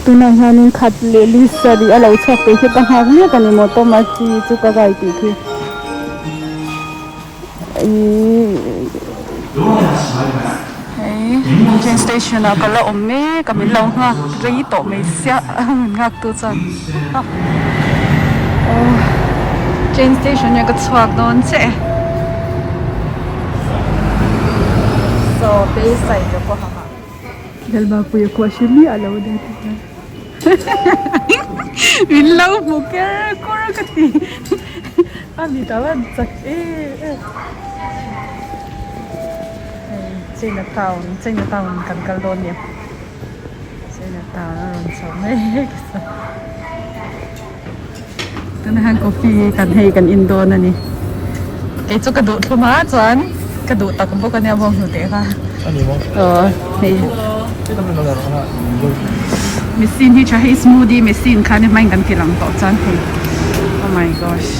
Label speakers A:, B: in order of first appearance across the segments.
A: Tunah hianin khat leh li sarih a lo chhuak tih hi ka nghak mek a ni maw Tomachi chu ka gai tih khi ihh hei train station ah ka la awm mek a min lo nghak rei tawh mai sia min nghak tu chuan aw train station hian ka chhuak dawn chiah e saw Bayside Yokohama. Lalbapuia pawh a hre miah lo a nia tikhian min lo hmu ker kur ka ti a mit a van chak em em hei China town China town kan kal dawn nia China town a rawn chho mek a tunah hian coffee kan hei kan in dawn a ni kei chu ka duh thlum a chuan ka duh tak bawk a nia bawng hnute kha aw hei machine hi tha hei smoothie machine kha ni hmain kan ti lang tawh chuan hei oh my gosh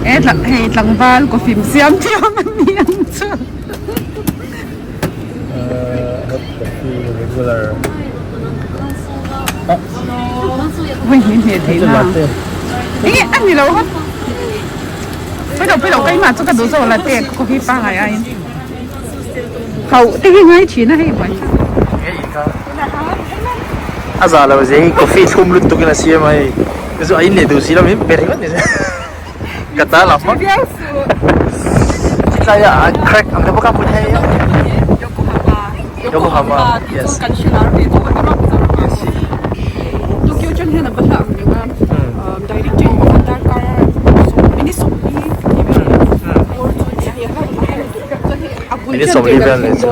A: e hei tlangval coffee siam thiam a ni ang chu. Hei hi hne theih na enge a ni lo ha phailo phailo keimah chu ka duh zawk latte coffee pangai aiin hauh te hi ngai thin a hei buai
B: a za lo zia hi coffee thlum lutuk in a siam a hei chu a in leh duh si lo min pe ringawt ni se ka ta la hmak tlai a crack ang te bawk a hmu thei a Yokohama yes
A: Tokyo atang hian a va hla ang reng a direct train pakhat darkar minute sawmli
B: minute sawmli vel ni chu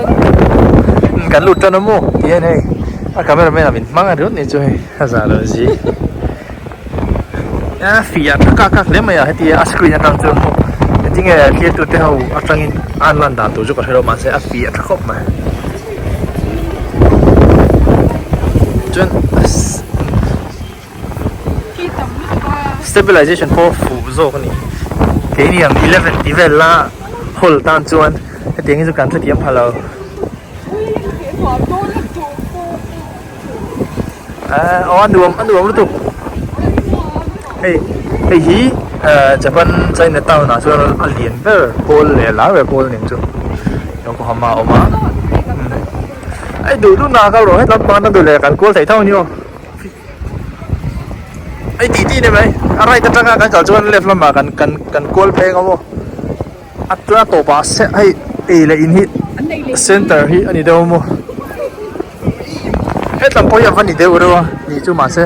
B: kan lut tan a maw ti hian hei a camera man ah min hmang a ringawt ni chu hei a zah lo zia. A fiah tha kak kak hle mai a heti a screen atang chuan maw engtinge thlir tute ho atangin an lan dan tur chu ka hre lo mahse a fiah tha khawp mai chuan stabilization pawh fuh zawk a ni keini ang 11 tih vel la hawl tan chuan hetiang hi chu kan hrethiam pha lo. Aw a nuam a nuam lutuk hei hei hi Japan China town ah chuan a lian ber pawl leh a lar ber pawl a ni ang chu Yokohama a awm a hei duh duh na kal rawh hetlai pang a duh leh kan kual theih tho a ni aw hei tih tih a ni mai a right atanga kan kal chuan left lamah kan kan kan kual pheng ang aw A tuna tawpah hei ei leh in hi center hi a ni deuh a maw hetlam pawh hi a va ni deuh reuh a nih chu mahse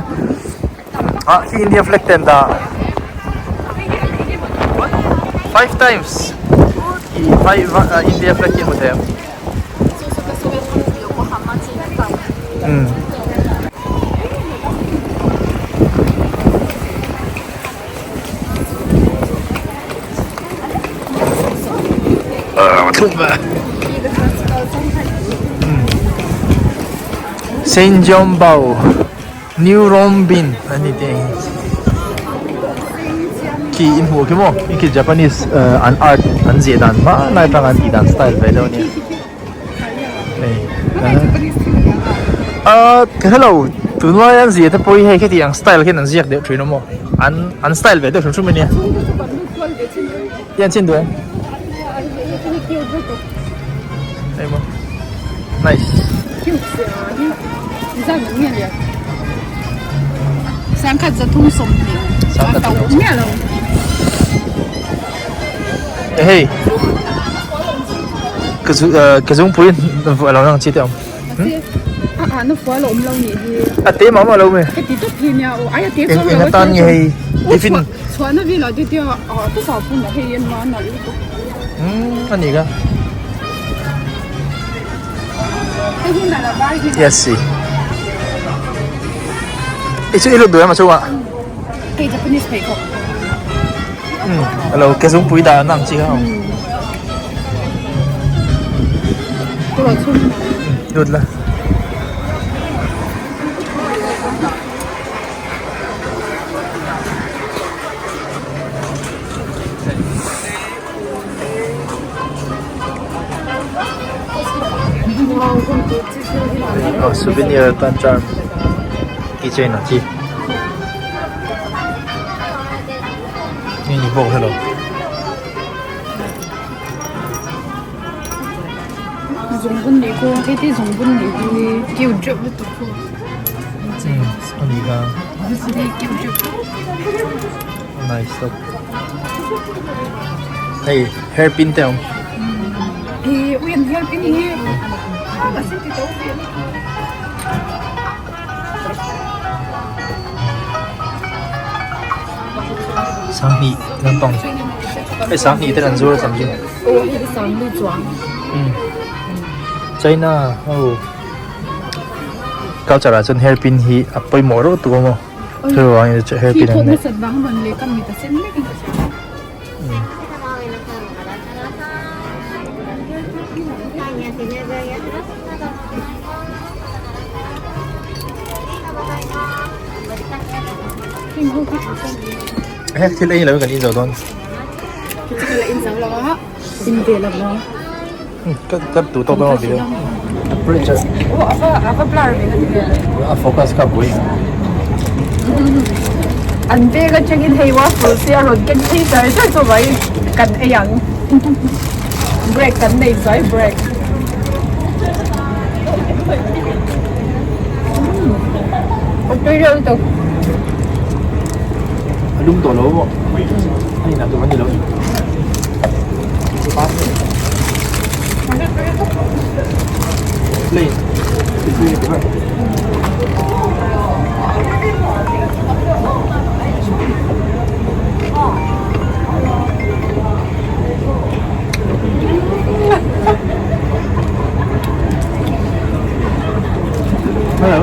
B: ah khi India flag te an dah a five times ih vai India flag hi a hmu thei ang. Saint John Bao New Rome Bin an ni te khi in hmuh khi maw khi Japanese an art an ziah dan hmanlai atanga an tih dan style ve deuh ania ahh hello tunlai an ziah te pawh hi hei kheti ang style khian an ziak deuh thin a maw an an style ve deuh hrim hrim ania hian chin duh em hei maw nice hei ka zu ka zungpui a lo lang chi te awm a te mah mah lo mai eng eng atan nge hei tiffin umm a ni ka yes si i chu i lut duh em a chungah umm alo ke zungpui dah an ang chi kha awm lut la. Aw souvenir atan charm keychain ang chi hei ni pawh ka hrelo.
A: Zungbun nih khu hei te zungbun nih hi cute reuh lutuk khu.
B: A nih kha.
A: Cute reuh.
B: Nice top. Hei hairpin te awm.
A: Hi ui an hairpin hi a sin ti to ve.
B: Sanghnih lampang hei sanghnih te kan zuar tam chu.
A: Aw hei sangli chuang.
B: China ho culture ah chuan hairpin hi a pawimawh reuh tuk a maw. Chuvangin chu hairpin an nei. He thil ei lo kan in zo dawn. Ka tu tawk dawn video. Bridge. A focus ka bui.
A: An bag atangin hei waffle te a rawn ken phei char char chu mai kan ei ang. Break kan nei zuai break. A tui reuh lutuk.
B: A lum tawh lo maw? A inah tur a ni lo. Plane. Hello.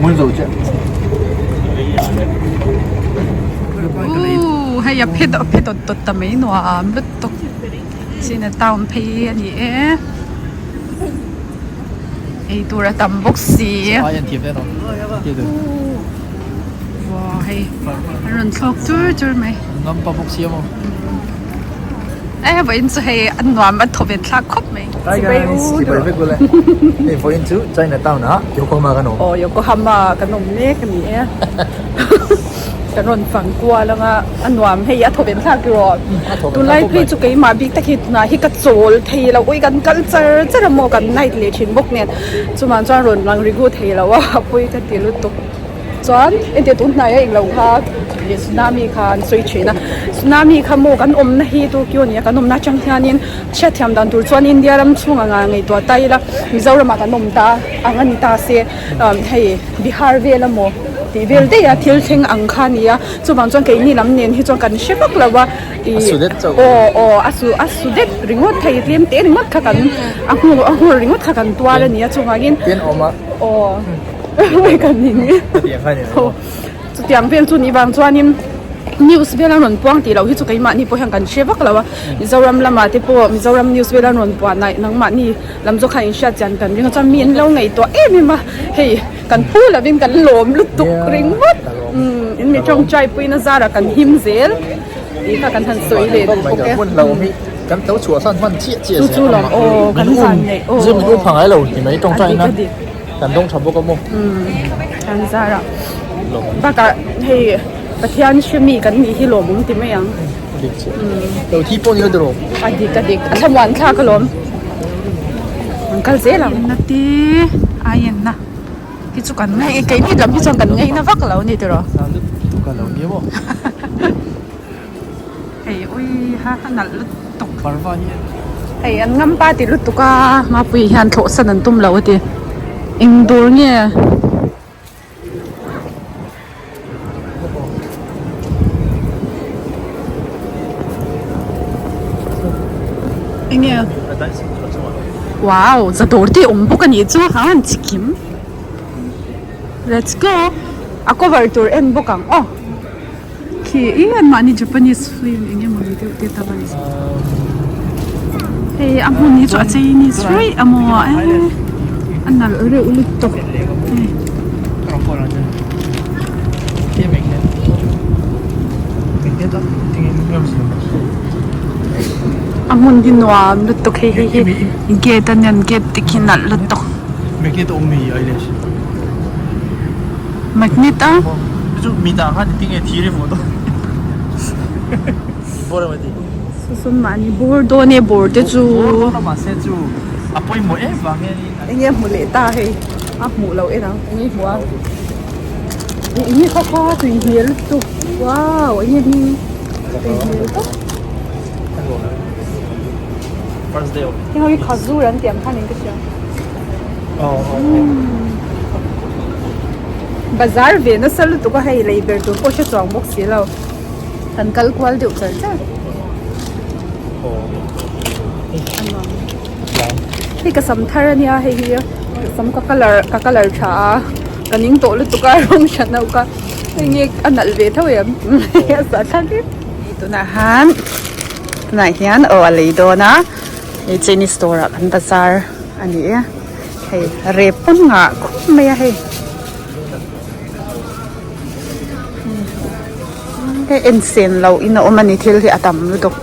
B: Muốn rồi chứ.
A: Ooh, hei a phe a phe dawt dawt ta mai nuam lutuk china town phei a ni e ei tur a tam bawk si wow hei an rawn thlawk chur chur mai e vawiin chu hei a nuam a thawven thlak khawp mai.
B: Hi guys, chibai vek ule. Hei vawiin chu China town ah Yokohama kan awm.
A: Aw Yokohama kan awm mek a ni e. Kan rawn fang kual anga a nuam hei a thawven thlak erawh. Tunlai phei chu keimah bik tak hi tunah hi ka chawl thei lo ui kan kal char char a maw kan night leh thin bawk nen chuvang chuan rawn lang rigu thei lo a a pawi ka ti lutuk. Chuan entir tun hnai a englo kha leh tsunami kha an sawi thin a tsunami kha maw kan awmna hi Tokyo nia kan awmna atang hianin chhiat thiam dan tur chuan India ram chhunga nga ngaihtuah ta ila Mizoram ah kan awm ta ang a ni ta se hei Bihar vel amaw tih vel daih a thil thleng ang kha a ni a chuvang chuan keini lam nen hi chuan kan hre vak lo a ih aw aw a su a su det ringawt thei tlem te ringawt kha kan a nghawr a nghawr ringawt kha kan tuar a ni a chuvangin aw. Chutiang vel chu nih vang chuanin news vel an rawn puang tih loh hi chu keimahni pawh hian kan hre vak lo a Mizoram lamah te pawh Mizoram news vel an rawn puan a nangmahni lam zawk khan inhriat chian kan ring a chuan mi an lo ngaihtuah em em a hei kan phu lovin kan lawm lutuk ringawt in mi tawngtai puiin a zarah kan him zel tih kha kan han sawi leh duh bawk e. Chu chu lawm aw kan zan neih aw a dik a dik.
B: Kan dawng tha bawk a maw?
A: Umm kan zar a bakah hei Pathian hre mi kan nih hi lawmawm ti mai ang.
B: A dik chiah. Lo thi pawh ni lo tiraw?
A: A dik a dik a thlamuan thlak alawm. An kal zel ang. Na te a enna hi chu kan ngaih keini lam hi chuan kan ngaihna vak lo a ni tiraw?
B: Ka lo nia maw?
A: Hei ui ha a nalh lutuk.
B: Parva hi a
A: Hei an ngam pa ti lutuk a Mapui hian thlawh san an tum lo a ti. Eng dur nge? Eng nge? Wow, za dawr te awm bawk a nih chu a han chikim. Let's go. A cover tur en bawk ang aw. Khi i an mahni Japanese film eng emaw ni deuh te tam a ni. Hei a hmun hi chu a Chinese ruih a maw e a nalh reuh lutuk hei. A hmun hi nuam lutuk hei hei hi gate a nia gate te khi nalh lutuk.
B: Magnet a awm mi eyelash.
A: Magnet a?
B: Chu mi tah khan tinge thir i hmuh dawn. Bawr emaw ti.
A: Sawn mahni bawr dawn e bawr te chu.
B: Bawr dawn a mahse chu a pawimawh em vang hianin.
A: Enge hmu leh ta hei a hmuh loh en ang enge hmuh a enge kha kha tui hmel lutuk wow enge hming tui hmel tawp heng ho hi khazur an tih ang khan in ka hria bazar ve nasa lutuk a hei lei ber tur pawh hre chuang bawk si lo kan kal kual deuh char char. Hei ka sam thar ania hei hi sam ka colour ka colour tha a ka ning tawh lutuk a rawng hran ho kha hei nge a nalh ve tho em a zah thlak em tunah han tunah hian aw a lei dawn a hei chinese store ah kan bazar a ni e hei rep pawn ngah khawp mai a hei hei en sen loh in a awm a ni thil hi a tam lutuk.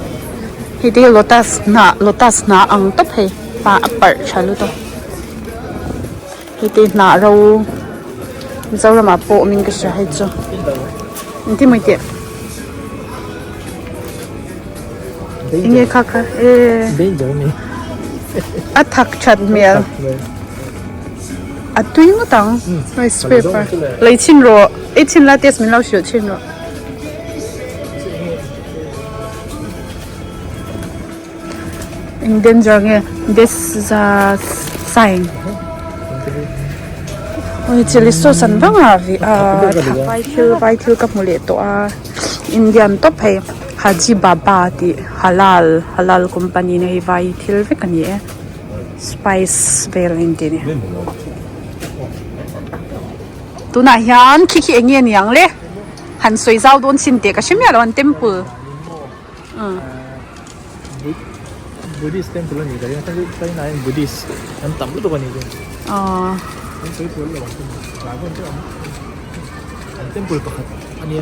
A: Hei te hi lotus hnah lotus hnah ang tawp hei pa a parh tha lutuk hei te hnah ro Mizoramah pawh awmin ka hria hei chu engtin maw tih enge kha kha e a thak that hmel a tui ngawt ang rice paper lei chhin rawh ei chhin la test min lo hrilh chhin rawh. Eng danger nge this is a sign oi chilli sauce an vang a vi a vai thil vai thil ka hmu leh tawh a indian tawp hei haji baba tih halal halal company na hei vai thil vek a ni e spice vel a intih a ni tunah hian khi khi eng nge niang le. Han sawi zau dawn chin teh ka hre miah lo an temple
B: Buddhist temple a ni ka ring a China hian Buddhist an tam lutuk a ni chu an sawi sual lo ang chu dragon te awm an temple pakhat a nia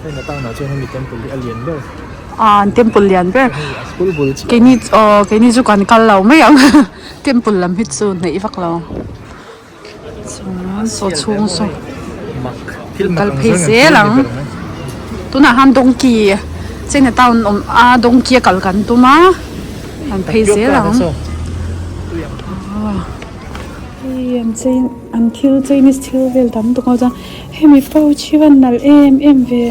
B: China town ah chuan hemi temple hi a lian ber
A: an temple lian ber
B: school bul chiah
A: keini aw keini chu kan kal lo mai ang temple lam hi chu hnaih vak lo. Chuan saw chhung saw kal phei zel ang tunah khan donkey china town awm a donkey a kal kan tum a kan phei zel ang hei an chei an thil chinese thil vel tam tuk a chuan hemi pouch hi a nalh em em ve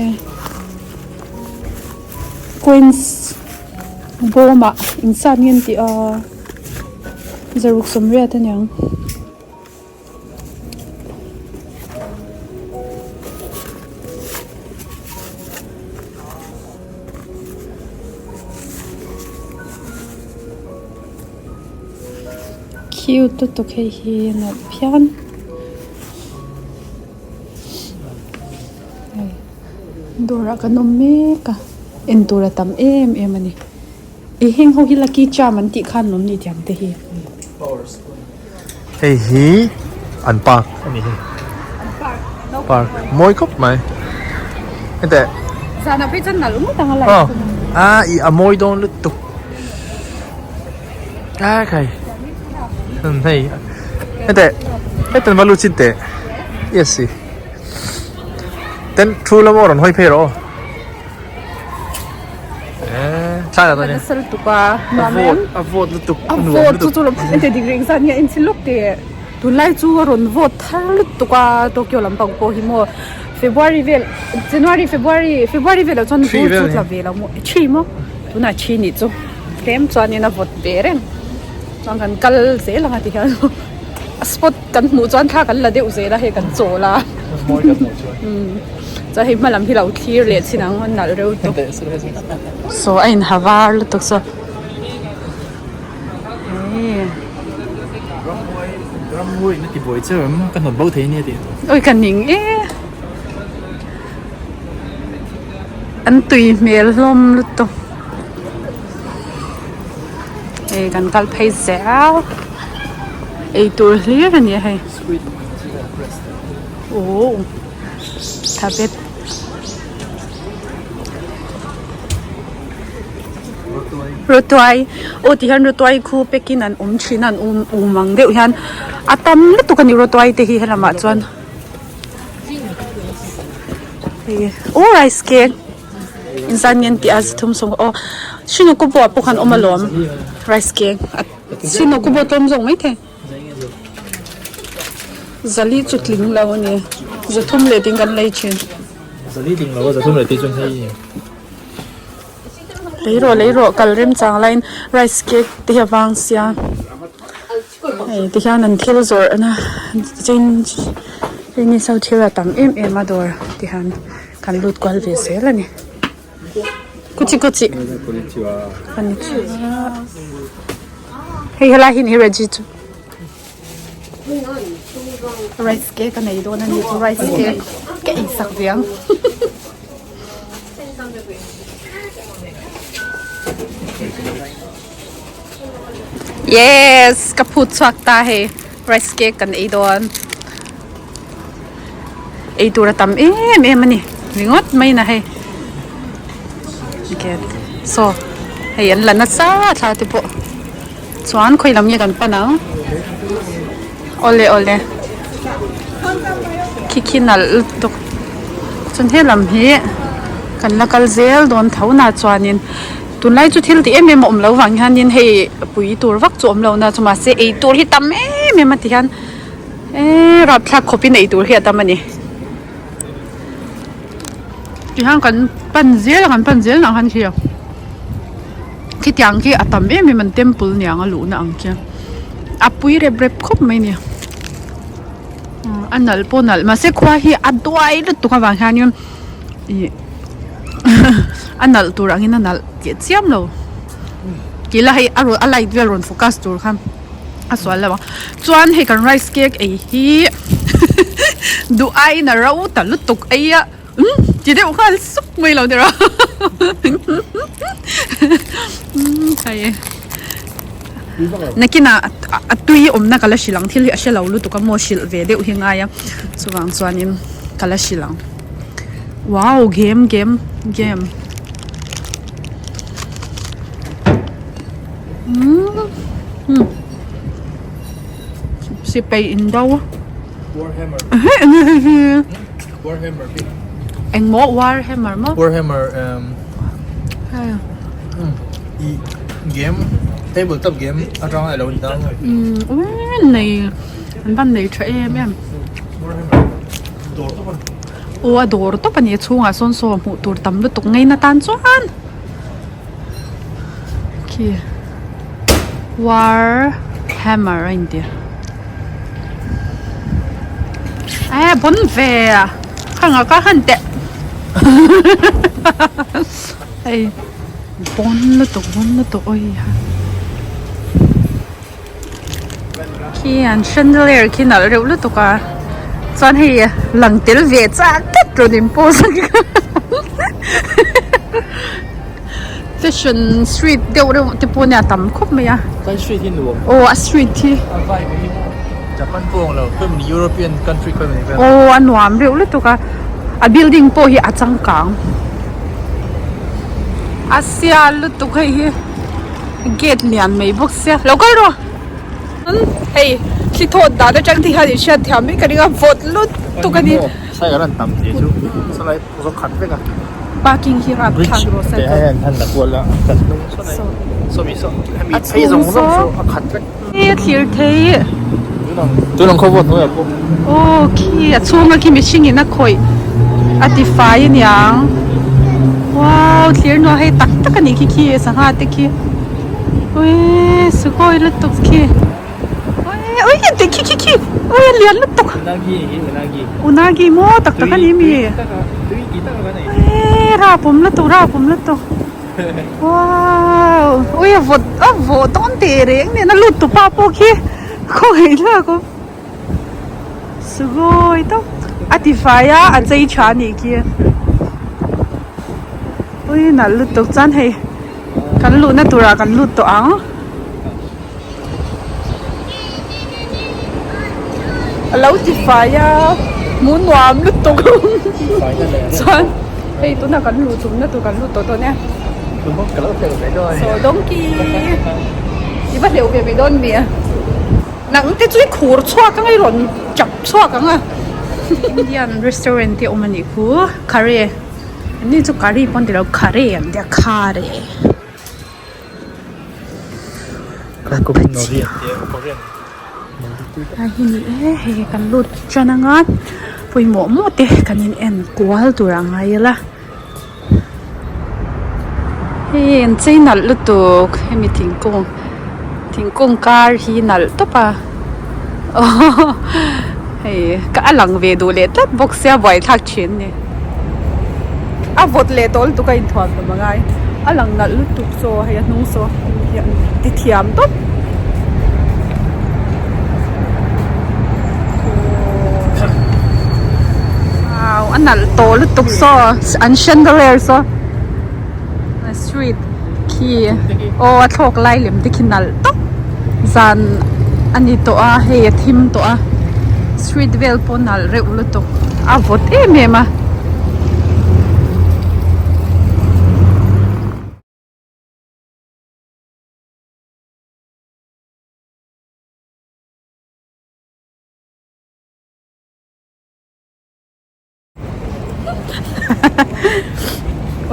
A: coins bawm ah engzat nge an tih a. Zaruk sawmriat a niang. Cute lutuk hei hi a nalh phian. Dawrah kan awm mek a en tur a tam em em a ni. I heng ho hi lucky charm an tih khan lawm ni tiang te hi.
B: Hei hi an park a ni hi. Park mawi khawp mai. Hete.
A: Zanah phei chuan nalh ngawt ang a light chu.
B: A i a mawi dawn lutuk. A khai. Hei. Hete. Hete va lut chin teh. Yes. Ten thu lam rawn hawi phei rawh aw.
A: Nasa lutuk a nuam em
B: a vawt lutuk
A: a vawt chu chu ente degree engzat nge a inchhi lawk teh tunlai chu a rawn vawt thar lutuk a Tokyo lampang pawh hi maw February vel January February February velah chuan vur chu tla ve lo maw thi maw tunah thi nih chu tlem chuanin a vawt ve reng chuan kan kal zel ang a ti hian a spot kan hmuh chuan thla kan la deuh zel a hei kan chawl a. Chuan hei hma lam hi lo thlir leh chin ang a nalh reuh tawp. Saw a inha var lutuk saw.
B: Ramhuai in a ti buai cheu em ka hnawt bo thei ania tih.
A: Oi ka ning e. An tui hmel hlawm lutuk. Hei kan kal phei zel. Eitur hlir a ni a hei. Ohh tha bet. Rawtuai aw ti hian rawtuai khu pack in an awm thin a an um um ang deuh hian a tam lutuk a ni rawtuai te hi helamah chuan hei aw rice cake inzan nge an tih a zithum sawm aw Shinokubua ah pawh khan awm alawm rice cake Shinokubua tlawm zawk maithei. Zali chu tling lo a ni. Zathum leh ding kan lei thin.
B: Zali tling lo a zathum leh tih chuan hei.
A: Lei rawh lei rawh kal rem chang laiin rice cake te hi a vang sia. Hei ti hian an thil zawrh na Chinese ho thil a tam em em a dawr ti hian kan lut kual ve zel a ni. Kuchi kuchi. Konnichiwa. Hei helai hi ni Reggie chu. Rice cake a nei dawn a ni chu rice cake ka ei sak ve ang. Yes, ka phut chhuak ta hei rice cake kan ei dawn. Ei tur a tam em em a ni ringawt mai na hei gate saw hei an la nasa thla te pawh chuan khawi lam nge kan pan ang awle awle khi khi nalh lutuk chuan helam hi kan la kal zel dawn tho na chuanin tunlai chu thil tih em em a awm loh vang hianin hei pui tur vak chu awm lo na chu mahse ei tur hi tam em em a ti hian. Eee rapthlak khawpin ei tur hi a tam a ni. Tihian kan pan zel a kan pan zel lah khan khi khitiang khi a tam em em an temple niang a luhna ang khi a pui rep rep khawp mai a ni a nalh pawh nalh mahse khua hi a duai lutuk avang hianin ih a nalh tur angin a nalh teh chiam lo tih la hei a rawn a light vel rawn focus tur khan. A sual lo ang. Chuan hei kan rice cake ei hi duh aiin a ro ta lutuk ei a umm ti deuh nghal sup mai lo deuh a umm hei nakinah a tui awmna ka la hrilh ang thil hi a hre lo lutuk a maw hrilh ve deuh hi ngai a chuvang chuanin ka la hrilh ang wow game game game. Sipai in do
B: Warhammer Warhammer
A: Eng maw Warhammer maw
B: Warhammer um i game table top game atang a lo in dang
A: um nei an van nei tha em em
B: Warhammer dawr tawp a
A: aw a dawr tawp a ni a chhungah sawn saw hmuh tur tam lutuk ngaina tan chuan. Khi war hammer a inti eh bon ve a khang ah ka han teh hei bon lutuk bon lutuk awi ha khi an chandelier khi nalh reuh lutuk a chuan hei lang tel ve chak tlat rawn in post a fashion street deuh reuh te pawh nia tam khawp mai a
B: Kan street hi nuam
A: aw a street hi
B: a vibe hi Japan pawh ang lo khawi European country khawi ni vel
A: aw a nuam reuh lutuk a a building pawh hi a changkang a sial lutuk hei hi. Gate lian mai bawk sia lo kal rawh hei thli thawt dan atang te hian in hriat thiam mai ka ring a vawt lutuk a ni
B: cycle an tam tih chu sawlai zawk khat vek a
A: parking hi rap thlak rawh
B: cycle bridge te an han la kual a kan hnung sawnai sawmi saw hemi phei zawng zawng chu a khat vek
A: he thlir thei
B: tunang khaw vawt hnuaiah pawh
A: aw khi a chhunga khi mihring in a khawih a ti fai aniang wow thlir nuah hei tak tak anih khi khi sangha te khi uii sukawi lutuk khi uii ui ti khi khi khi ui a lian lutuk unagi maw tak tak ani mi uii rapawm lutuk rapawm lutuk. Wow ui a vawt a vawh dawn teh reng nen a lut tupa pawh khi khawngaih hlak awm sugawi tawp a ti fai a a chei tha a nih khi ui nalh lutuk chuan hei kan luhna turah kan lut tawh ang a lo ti fai a hmuh nuam lutuk chuan hei tunah kan luh tumna tur kan lut tawh dawn e. So donkey i va hleuh ve mai dawn mi a nang te chu i khur chhuak anga i rawn chap chhuak ang a Indian restaurant te awm a nih khu curry an ni chu curry pawh an ti lo curry an tia curry. A hi ni e hei kan lut tan anga pawimawh maw te kan in en kual tur a ngai ila hei an chei nalh lutuk hemi thingkung thingkung kar hi nalh tawp a hei ka a lang ve duh leh tlat bawk sia buaithlak thin a ni a vawt leh tawh lutuk a inthuam hlawm a ngai a lang nalh lutuk chaw hei a hnung saw hian ti thiam tawp wow a nalh tawh lutuk saw an chandelier saw street khi aw a thlawk lai lem te khi nalh tawp zan a ni tawh a hei a thim tawh a street vel pawh nalh reuh lutuk a vawt em em a.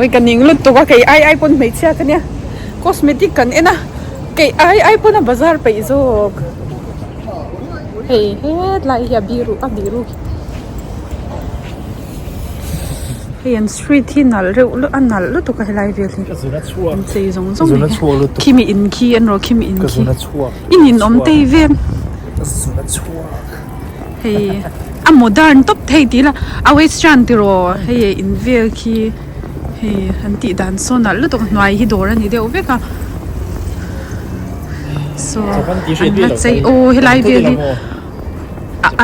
A: Oi ka ning lutuk a kei ai ai pawn hmeichhia ka nia cosmetic kan en a kei ai ai pawn a bazar peih zawk hei hetlai hi a biru a biru hei an street hi nalh reuh a nalh lutuk a helai vel hi an chei zawng zawng mai khimi in khi an rawh khimi in khi i ninawm tei vel. Hei a modern tawp thei tih ila a western tiraw hei in vel khi hei an tih dan saw nalh lutuk a hnuai hi dawr a ni deuh vek a saw an la chei aw helai vel hi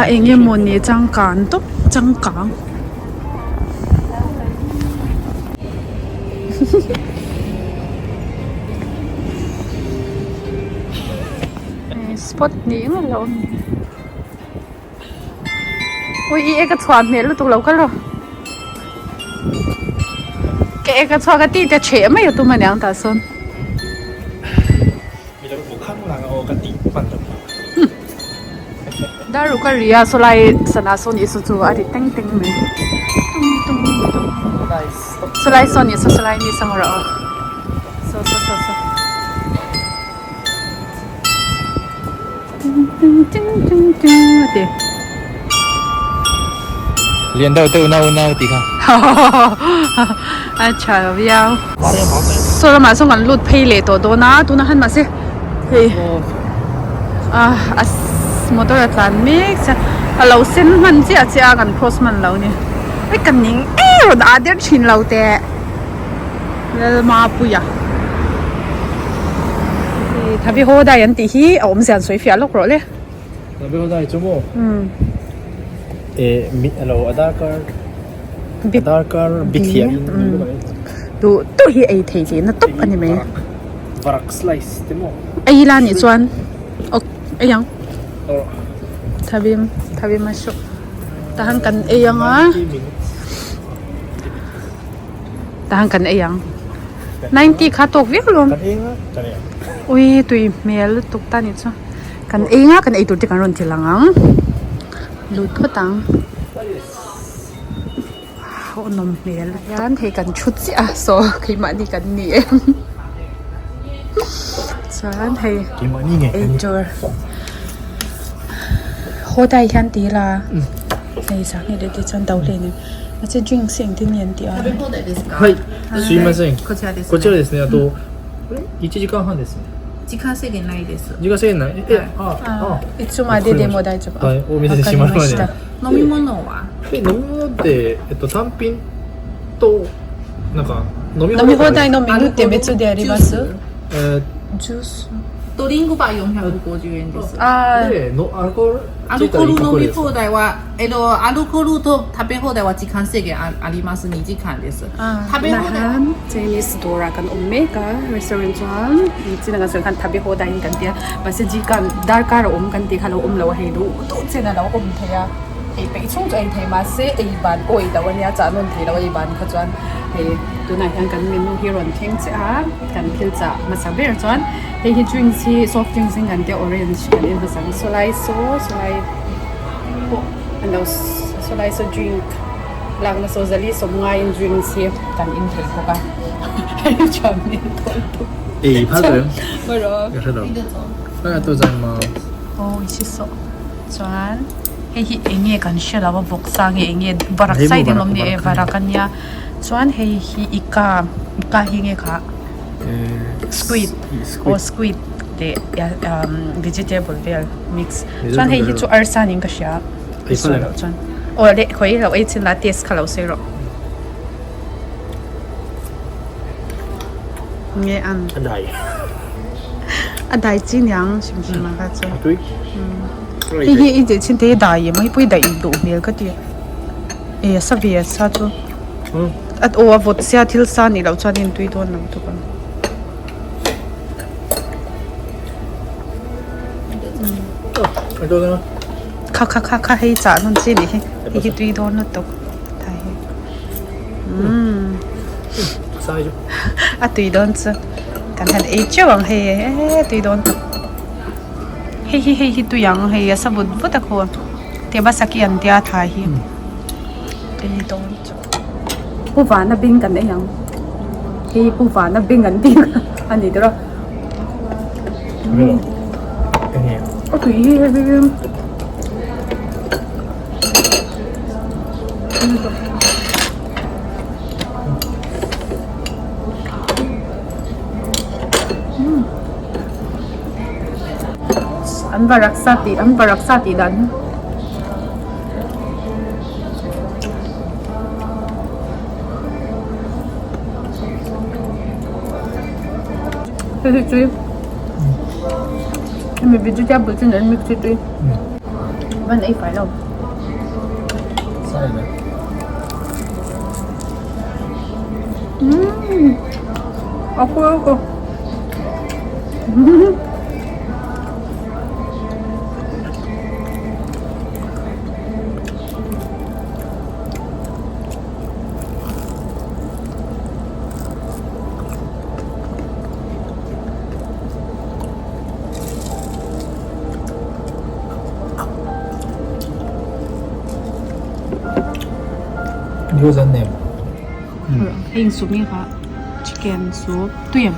A: a eng emaw ni changkang tawp changkang. Spot ni engemaw lo awm ui i ek a chhuah hmel lutuk lo kal rawh ka ek a chhuak a ti te chheh mai a tum aniang tah sawn. Dar ruk a ri a sawlai sana saw nih saw chu a ri teng teng mai tung tung tung sawlai saw nih saw sawlai mi saw rawh aw saw saw saw saw.
B: Lian deuh deuh nau nau tih kha.
A: A tha lo viau. Saw lamah sawn kan lut phei leh tawh dawn a tunah khan mahse hei a motor a tlan mek chiah a lo sen hman chiah chiah a kan cross hman lo ni. Hei ka ning em rawn ah der thin lo teh. Lalmapuia Thabi Hodai an tih hi a awmzia an sawi fiah lawk rawh le.
B: Thabi Hodai chu maw? Eh mi alo Aadhaar card Aadhaar card bithiah in
A: duh duh hi ei thei tihna tawp a ni mai.
B: Varak slice te maw?
A: Ei ila nih chuan ok ei ang. Thabi Thabi Mashu tahan kan ei ang a. Tahan kan ei ang. 90 kha tawk viau lo.
B: Kan ei nga kan ei ang.
A: Ui tui hmel lutuk ta ni chu. Kan ei nga kan ei tur te kan rawn ti lang ang. Lut phawt ang. Wow a nawm hmel hian hei kan thu chiah a saw keimahni kan ni e. Chuan hei ei tur haw dai hian ti ila hei sahni leh te chuan do hle ni. あち drinks engtin nge an tih a?
B: はいすいませんこちらですねあと1時間半ですね
C: 時間制限ないです
B: 時間制限ないえああ
A: いつまででも大丈夫
B: はいお店で閉まるまで
C: 飲み物は
B: え飲み物ってえっと単品となんか飲み
A: 飲み放題のメニューって別であります
B: え
A: ジュース
C: ドリンクバー450円です
A: あ
B: でのアルコール
C: アルコール飲み放題は、えっと、アルコールと食べ放題は時間制限ああります2時間です食べ放題は
A: Chinese dawrah kan awm mek a restaurant chuan chin ang sawi khan thabi haw daiin kan tia mahse jikan darkar a awm kan tih kha a lo awm lo a hei duh duh chen a lo awm thei a ei peih chhung chu a ei thei mahse ei ban awih loh ania chah nawn thei loh a ei ban kha chuan Hei tunah hian kan menu hi rawn thleng chiah a, kan thil chah hmasa ber chuan hei hi drinks hi soft drinks in kan tia orange kan en hmasa ang sawlai saw sawlai pawh an lo sawlai saw drink lakna saw zali sawmngaiin drinks hi kan in thei bawk a hei chuan min thawn tuk
B: Ei phal reng.
A: Marawh.
B: Ka hre lo. Ka tu zan ma.
A: Aw i si sawh. Chuan hei hi eng nge kan hre lo a vawksa nge eng nge varak sai ding awm ni e varak a nia chuan hei hi ika ika hi nge kha squid aw squid leh vegetable vel mix chuan hei hi chu arsa niin ka hria chuan aw leh khawi lo ei chin la taste kha lo sawi rawh nge an
B: a dai
A: a dai chi niang hrim hrim ang kha chu
B: a tui
A: hei hi i tih chhin te hi dai em a hei pawh hi daih duh hmel ka ti e a sa ve a sa chu a aw a vawt sia thil sa nih loh chuan in tui dawn lo tuk ang kha kha kha kha hei chah nawn chi nih hi hei hi tui dawn lutuk thai hi umm a tui dawn chu kan han ei teuh ang hei e tui dawn tak hei hi hei hi tui ang hei a sa vut vut a khaw tebasaki an tia thai hi ei dawn chu pu vana bing kan ei ang hei pu vana bing an tih kha a ni tawh a a tui hi hei hi. An varaksa tih an varaksa tih dan hi hei hi tui hemi vegetable chu an mix hi tui van ei fai lo. Umm a kual ko Hei soup nge kha chicken soup tui em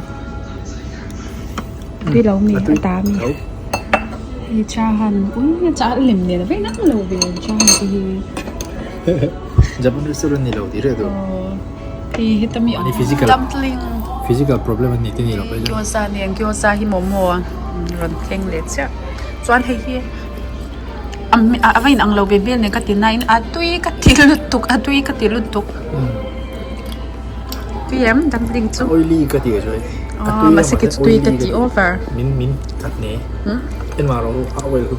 A: tui lo mi a ta mi hei chahan ui cha a lem nen a vek nang lo ve chahan te hi
B: Japan restaurant ni lo tih reh tur
A: hei heta mi dumpling
B: physical problem an ni te ni lo
A: gyoza nen gyoza hi momo rawn thleng leh chiah chuan hei hi. A va inang lo ve hmel nen ka ti nain a tui ka ti lutuk a tui ka ti lutuk tui em dumpling chu
B: oily ka ti chu
A: a mahse ki chu tui ka ti over
B: min min that ne enmah rawh a oil chu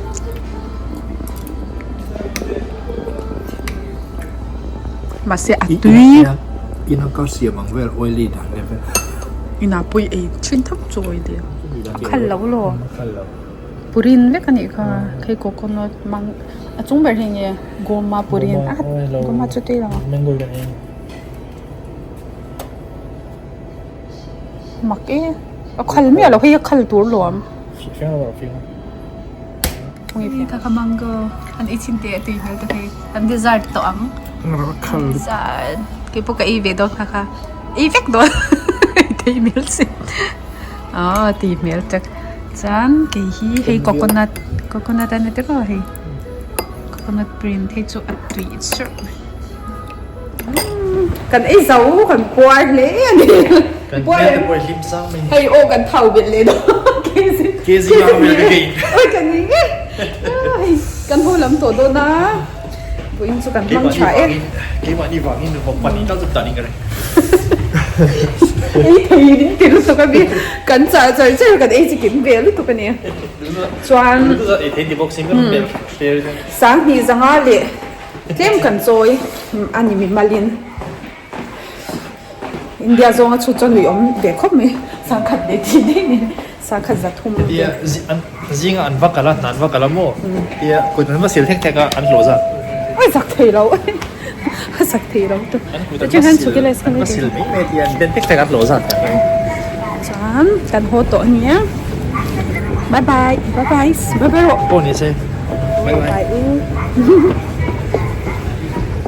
A: mahse a tui
B: ina ka siam ang vel oily dan vel
A: ina pui ei thin thap chu oily a khal lo law
B: khal lo
A: Purin vek a nih kha hei coconut mang a chung ber hi enge goma purin a goma chu tui lo ang mak e a khal miah lo hei a khal tur luam kha kha mango an ei chhin teh a tui hmel te hei an dessert tawh ang dessert keipawh ka ei ve dawn kha kha ei vek dawn tui hmel si. Aw tih hmel tak chuan kei hi hei coconut coconut a ni te pawh hei coconut print hei chu a tui churh mai kan ei zo kan puar hle a ni
B: kan hmel te pawh a hlim sang mai
A: hei aw kan thau belh leh dawn kg
B: kg nga vel ka gain
A: oi kan ni nge hei kan haw lam tawh dawn a vawiin chu kan hmang tha e
B: keimahni vangin vawk pahnih tal chu tan in ka ring.
A: Ei thei in ti lutuk a mi kan chah char char kan ei chi kim ve lutuk a ni chuan sanghnih zanga leh tlem kan chawi a ni mimalin India zawnga chhut chuan ui awm ve khawp mai sangkhat leh tih daih mai sangkhat za thum
B: zinga an va kal a hna an va kal a maw tia kut an va sil thek thek a an hlawh zat.
A: Oi zak thei lo a zak thei lo tu chuan khan chhuk ila
B: kan sil mai mai tia den tek tek a hlawh zat
A: chuan kan haw tawh ania bye bye bye bye bye bye rawh
B: pawh ni se
A: bye bye u.